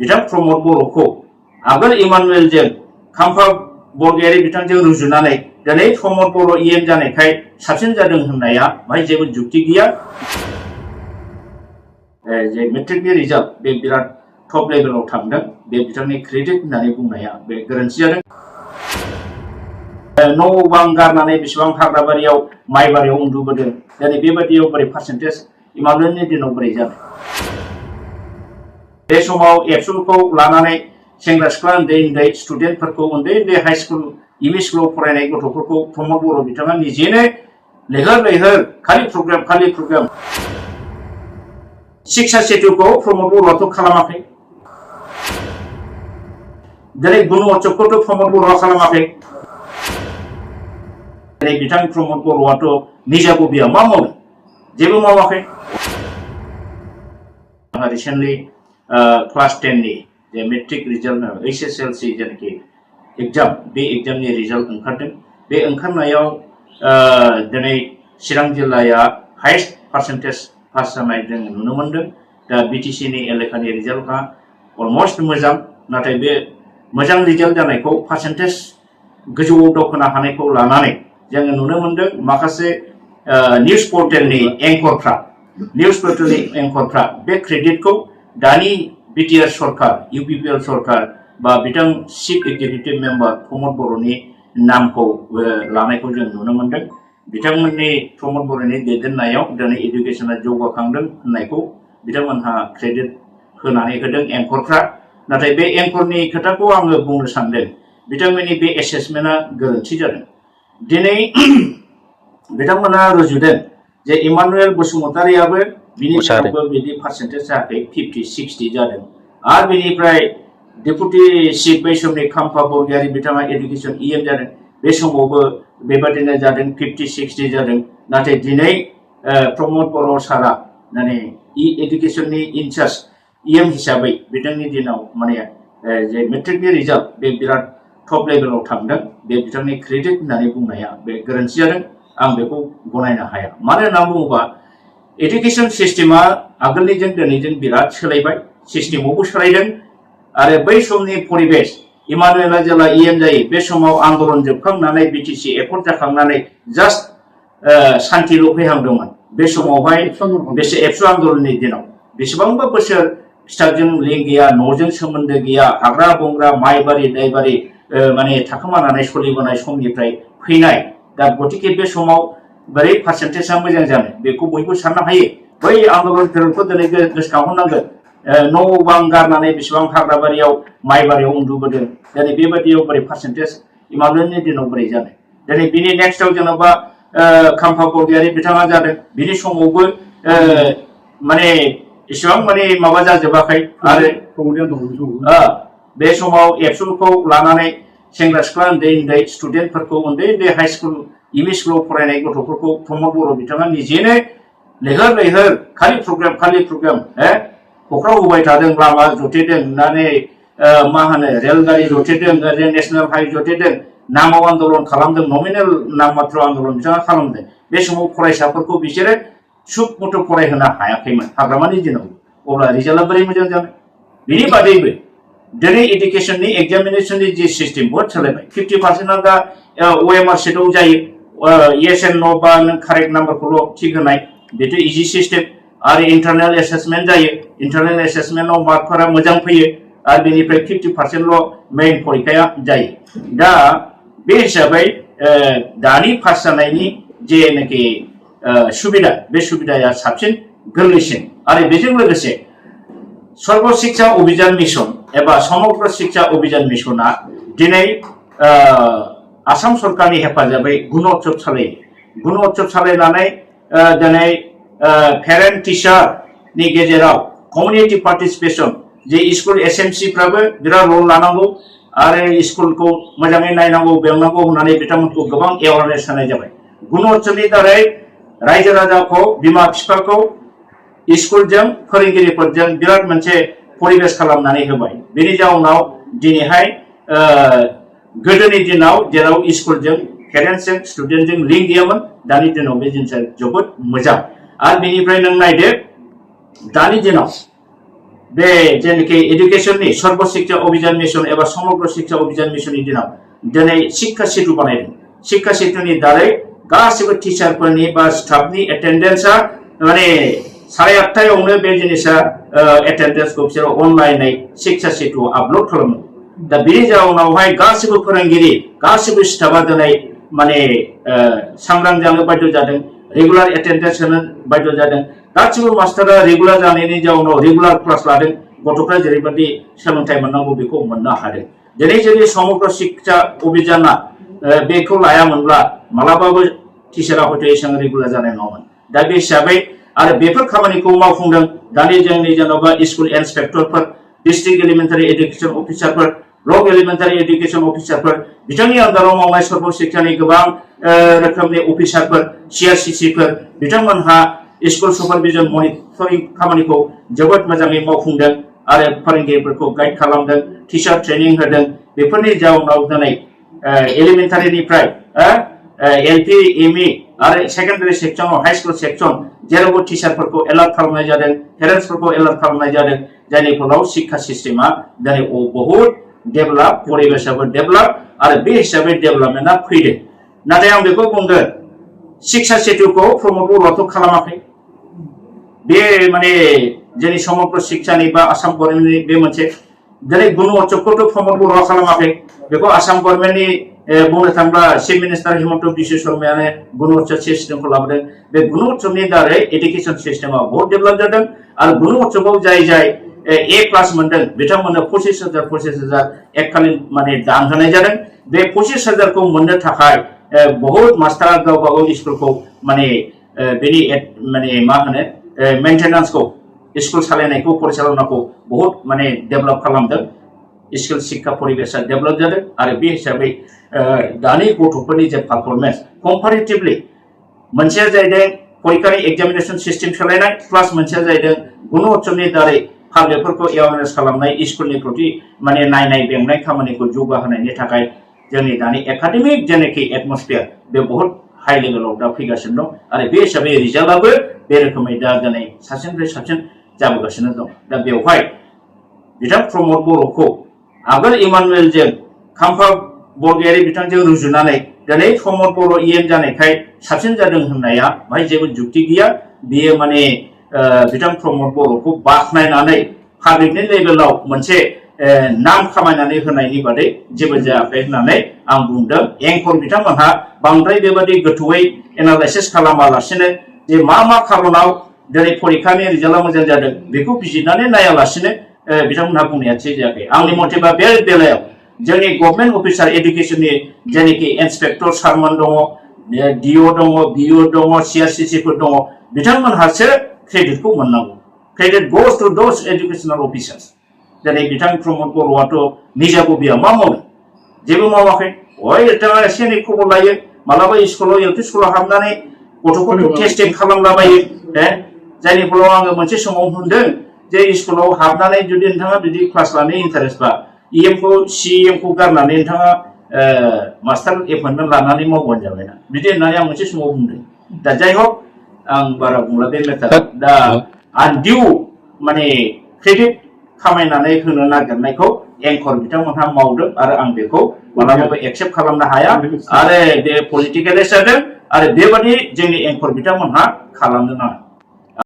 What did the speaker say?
बिथां प्रमद बर'खौ आगोल इमानुएलजों खाम्फा बरगयारि बिथांजों रुजुनानै दिनै प्रमद बर' इएम जानायखाय साबसिन जादों होननाया बाहाय जेबो जुक्ति गैया। जे मेट्रिकनि रिजाल्ट बे बिराद टप लेभेलाव थांदों, बे बिथांनि क्रेडिट होननानै बुंनाया बे गोरोन्थि जादों। न' बां गारनानै बेसेबां हाग्राबारियाव माइबारियाव उन्दुबोदों, दिनै बेबायदियाव बोरै पार्सेन्टेज इमानुएलनि दिनाव बोरै जादों? बे समाव एबसुलखौ लानानै सेंग्रा सिख्ला उन्दै उन्दै स्टुडेन्टफोरखौ उन्दै उन्दै हाई स्कुल एमइ स्कुलाव फरायनाय गथ'फोरखौ प्रमद बर' बिथाङा निजेनो लैहोर लैहोर खालि प्रग्राम शिक्षा सेतुखौ प्रमद बर'आथ' खालामाखै, दिनै गुणउत्सबखौथ' प्रमद बर'आ खालामाखै। दिनै बिथां प्रमद बर'आथ' निजा बबिया मा मावदों? जेबो मावाखै। रिसेन्टलि क्लास 10 नि जे मेट्रिक रिजाल्ट HSLC जेनाखि एग्जाम, बे एग्जामनि रिजाल्ट ओंखारदों। बे ओंखारनायाव दिनै चिरां जिल्लाया हाइस्ट पार्सेन्टेज पास जानाय जों नुनो मोनदों। दा BTC नि एलेकानि रिजाल्टआ अलमस्ट मोजां, नाथाय बे मोजां रिजाल्ट जानायखौ पार्सेन्टेज गोजौआव दावखोनो हानायखौ लानानै जोङो नुनो मोनदों माखासे निउज पर्टेलनि एंकरफ्रा बे क्रेडिटखौ दानि बिटिआर सरकार, UPPL सरकार बा बिथां चिफ एक्जिकिउटिभ मेम्बार प्रमद बर'नि नामखौ लानायखौ जों नुनो मोनदों। बिथांमोननि प्रमद बर'नि दैदेननायाव दिनै एडुकेसना जौगाखांदों होननायखौ बिथांमोनहा क्रेडिट होनानै होदों एंकरफ्रा। नाथाय बे एंकरनि खोथाखौ आङो बुंनो सानदों, बिथांमोननि बे एसेसमेन्टआ गोरोन्थि जादों। दिनै बिथांमोना रुजुदों जे इमानुएल बसुमतारियाबो बिनि सायावबो बिदि पार्सेन्टेज जायाखै, 50-60 जादों। आरो बेनिफ्राय डेपुटि चिफ बै समनि खाम्फा बरगयारि बिथाङा एडुकेसन इएम जादों, बे समावबो बेबादिनो जादों, 50-60 जादों। नाथाय दिनै प्रमद बर' सारा माने एडुकेसननि इनचार्ज इएम हिसाबै बिथांनि दिनाव माने जे मेट्रिकनि रिजाल्ट बे बिराद टप लेभेलाव थांदों। बे बिथांनि क्रेडिट होननानै बुंनाया बे गोरोन्थि जादों। आं बेखौ गनायनो हाया। मानो होनना बुङोबा एडुकेसन सिस्टेमा आगोलनिजों दिनैजों बिराद सोलायबाय, सिस्टेमावबो सोलायदों। आरो बै समनि परिबेश, इमानुएलआ जेला इएम जायो बे समाव आन्दलन जोबखांनानै BTC एकर्ड जाखांनानै जास्ट सान्थिल' फैहांदोंमोन। बे समावहाय बेसे एबसु आन्दलननि दिनाव बेसेबांबा बोसोर फिथाजों लिंक गैया, न'जों सोमोन्दो गैया, हाग्रा बंग्रा माइबारि दैबारि माने थाखोमानानै सोलिबोनाय समनिफ्राय फैनाय। दा गतिके बे समाव बोरै पार्सेन्टेजआ मोजां जानो बेखौ बयबो साननो हायो। बै आन्दलन पेरियडखौ दिनै गोसोखांहरनांगोन। न' बां गारनानै बेसेबां हाग्राबारियाव माइबारियाव उन्दुबोदों, दिनै बेबादियाव बोरै पार्सेन्टेज इमानुएलनि दिनाव बोरै जानो? दिनै बिनि नेक्स्टआव जेन'बा खाम्फा बरगयारि बिथाङा जादों, बिनि समावबो माने इसेबां माने माबा जाजोबाखै। आरो बे समाव एबसुलखौ लानानै सेंग्रा सिख्ला उन्दै उन्दै स्टुडेन्टफोरखौ उन्दै उन्दै हाई स्कुल एमइ स्कुलाव फरायनाय गथ'फोरखौ प्रमद बर' बिथाङा निजेनो लैहोर लैहोर खालि प्रग्राम फख्राव होबाय थादों, लामा जथेदों, मा होनो रेलगारि जथेदों, नेसनेल हाइवे जथेदों, नामाव आन्दलन खालामदों, नमिनेल नाम मात्र आन्दलन बिथाङा खालामदों। बे समाव फरायसाफोरखौ बिसोरो सुख मथ' फरायहोनो हायाखैमोन हाग्रामानि दिनाव। अब्ला रिजाल्टआ बोरै मोजां जानो? बिनि बादैबो दिनै एडुकेसननि एग्जामिनेसननि जि सिस्टेम बहुत सोलायबाय। 50%आ दा OMR सिटआव जायो, येस एन्ड न' बा नों कारेक्ट नाम्बारखौल' थिक होनाय, बेथ' इजि सिस्टेम। आरो इन्टारनेल एसेसमेन्ट जायो, इन्टारनेल एसेसमेन्टआव मार्कफोरा मोजां फैयो, आरो बेनिफ्राय 50%ल' मेइन परिखाया जायो। दा बे हिसाबै दानि पास जानायनि जेनाखि सुबिदा, बे सुबिदाया साबसिन गोरलैसिन। आरो बेजों लोगोसे सर्व शिक्षा अभियान मिशन एबा समग्र शिक्षा अभियान मिशना दिनै आसाम सरकारनि हेफाजाबै गुणउत्सब सालायो। गुणउत्सब सालायनानै दिनै पेरेन्ट टिचारनि गेजेराव कमिउनिटि पार्टिसिपेसन, जे स्कुल SMCफ्राबो बिराद रल लानांगौ आरो स्कुलखौ मोजाङै नायनांगौ बेंनांगौ होननानै बिथांमोनखौ गोबां एवारनेस होनाय जाबाय। गुणउत्सबनि दारै रायजो राजाखौ, बिमा बिफाखौ स्कुलजों फोरोंगिरिफोरजों बिराद मोनसे परिबेश खालामनानै होबाय। बेनि जाउनाव दिनैहाय गोदोनि दिनाव जेराव स्कुलजों पेरेन्टसजों स्टुडेन्टजों लिंक गैयामोन, दानि दिनाव बे जिनिसा जोबोद मोजां। आरो बेनिफ्राय नों नायदो दानि दिनाव बे जेनेखि एडुकेशननि सर्व शिक्षा अभियान मिशन एबा समग्र शिक्षा अभियान मिशननि दिनाव दिनै शिक्षा सेतु बानायदों शिक्षा सेतुनि दारै गासिबो टिचारफोरनि बा स्टाफनि एटेन्डेन्सआ माने 8:30 बे जिनिसा एटेन्डेन्सखौ बिसोर अनलाइनै शिक्षा सेतुआव आपल'ड खालामो दा बेनि जाउनावहाय गासिबो फोरोंगिरि गासिबो स्टाफआ दिनै माने सांग्रां जानो बाध्य जादों रेगुलार एटेन्डेन्स होनो बाध्य जादों गासिबो मास्टारा रेगुलार जानायनि जाउनाव रेगुलार क्लास लादों गथ'फ्रा जेरैबायदि सोलोंथाइ मोननांगौ बेखौ मोननो हादों दिनै जुदि समग्र शिक्षा अभियाना बेखौ लायामोनब्ला मालाबाबो टिचारा हयथ' एसेबां रेगुलार जानाय नङामोन दा बे हिसाबै आरो बेफोर खामानिखौ मावफुंदों दानि जोंनि जेन'बा स्कुल इन्सपेक्टरफोर डिस्ट्रिक्ट एलिमेन्टारि एडुकेशन अफिसारफोर ब्लक एलिमेन्टारि एडुकेशन अफिसारफोर बिथांनि आन्दाराव मावनाय सर्व शिक्षानि गोबां रोखोमनि अफिसारफोर सिआरसिसिफोर बिथांमोनहा स्कुल सुपारभिजन मनिटरिं खामानिखौ जोबोद मोजाङै मावफुंदों आरो फोरोंगिरिफोरखौ गाइड खालामदों टिचार ट्रेनिं होदों बेफोरनि जाउनाव दिनै एलिमेन्टारिनिफ्राय एलपि एमइ आरो सेकेन्डारि सेक्सनाव हाई स्कुल सेक्सन जेरावबो टिचारफोरखौ एलार्ट खालामनाय जादों पेरेन्ट्सफोरखौ एलार्ट खालामनाय जादों जायनि फलाव शिक्षा सिस्टेमा दिनै बहुद डेभेलप परिबेसाबो डेभेलप आरो बे हिसाबै डेभेलपमेन्टआ फैदों नाथाय आं बेखौ बुंगोन शिक्षा सेतुखौ प्रमद बर'आथ' खालामाखै बे माने जोंनि समग्र शिक्षानि बा आसाम गभर्नमेन्टनि बे मोनसे दिनै गुणउत्सबखौथ' प्रमद बर'आ खालामाखै बेखौ आसाम गभर्नमेन्टनि बुंनो थाङोब्ला चिफ मिनिस्टार हिमन्त बिश्व शर्मायानो गुणउत्सब सिस्टेमखौ लाबोदों बे गुणउत्सबनि दारै एडुकेशन सिस्टेमा बहुत डेभेलप जादों आरो गुणउत्सबआव जाय ए क्लास मोनदों बिथांमोननो 25,000 एककालीन माने दान होनाय जादों बे 25,000 खौ मोननो थाखाय बहुत मास्टारा गावबा गाव स्कुलखौ माने बेनि माने मा होनो मेंटेनेंसखौ स्कुल सालायनायखौ परिचालनाखौ बहुत माने डेभेलप खालामदों स्कुल शिक्षा परिबेसा डेभेलप जादों आरो बे हिसाबै दानि गथ'फोरनि जे पारफरमेन्स कम्पारेटिभलि मोनसेया जाहैदों परिखानि एग्जामिनेशन सिस्टेम सोलायनाय प्लास मोनसेया जाहैदों गुणउत्सबनि दारै पाब्लिकफोरखौ एवारनेस खालामनाय स्कुलनि प्रति माने नायनाय बेंनाय खामानिखौ जौगाहोनायनि थाखाय जोंनि दानि एकाडेमिक जेनाखि एटमस्फियार बे बहुत हाई लेभेलाव दा फैगासिनो दं आरो बे हिसाबै रिजाल्टआबो बे रोखोमै दा दिनै साबसिननिफ्राय साबसिन जाबोगासिनो दं दा बेवहाय बिथां प्रमद बर'खौ आगोल इमानुएलजों खाम्फा बरगयारि बिथांजों रुजुनानै दिनै प्रमद बर' इएन जानायखाय साबसिन जादों होननाया बाहाय जेबो जुक्ति गैया बेयो माने बिथां प्रमद बर'खौ बाख्नायनानै पाब्लिकनि लेभेलाव मोनसे नाम खामायनानै होनायनि बादै जेबो जायाखै होननानै आं बुंदों एंकर बिथांमोनहा बांद्राय बेबादि गोथौयै एनालाइसिस खालामालासिनो जे मा खारनाव दिनै परिखानि रिजाल्टआ मोजां जादों बेखौ बिजिरनानै नायालासिनो बिथांमोनहा बुंनाया थिग जायाखै आंनि मथेबा बे बेलायाव जोंनि गभर्नमेन्ट अफिसार एडुकेशननि जेनेखि इन्सपेक्टर सारमोन दङ डिअ दङ बिअ दङ सिआरसिसिफोर दङ बिथांमोनहासो क्रेडिटखौ मोननांगौ क्रेडिट गोज टु दोज एडुकेशनल अफिसार्स दिनै बिथां प्रमद बर'आथ' निजाबो बिया मा मावदों जेबो मावाखै बिथाङा एसे एनै खबर लायो मालाबा स्कुलाव एलपि स्कुलाव हाबनानै गथ'फोरखौ टेस्टिं खालामलाबायो जायनि फलाव आङो मोनसे समाव होनदों जे स्कुलाव हाबनानै जुदि नोंथाङा बिदि क्लास लानो इन्टारेस्टबा इएमखौ सिएमखौ गारनानै नोंथाङा मास्टार एपइन्टमेन्ट लानानै मावबानो जाबायना बिदि होननानै आं मोनसे समाव बुंदों दा जाय हक आं बारा बुंला बे मेटारा दा आनडिउ माने क्रेडिट खामायनानै होनो नागिरनायखौ एंकर बिथांमोनहा मावदों आरो आं बेखौ मालाबाबो एक्सेप्ट खालामनो हाया आरो बे पलिटिकेलाइज जादों आरो बेबादि जोंनि एंकर बिथांमोनहा खालामनो नाङा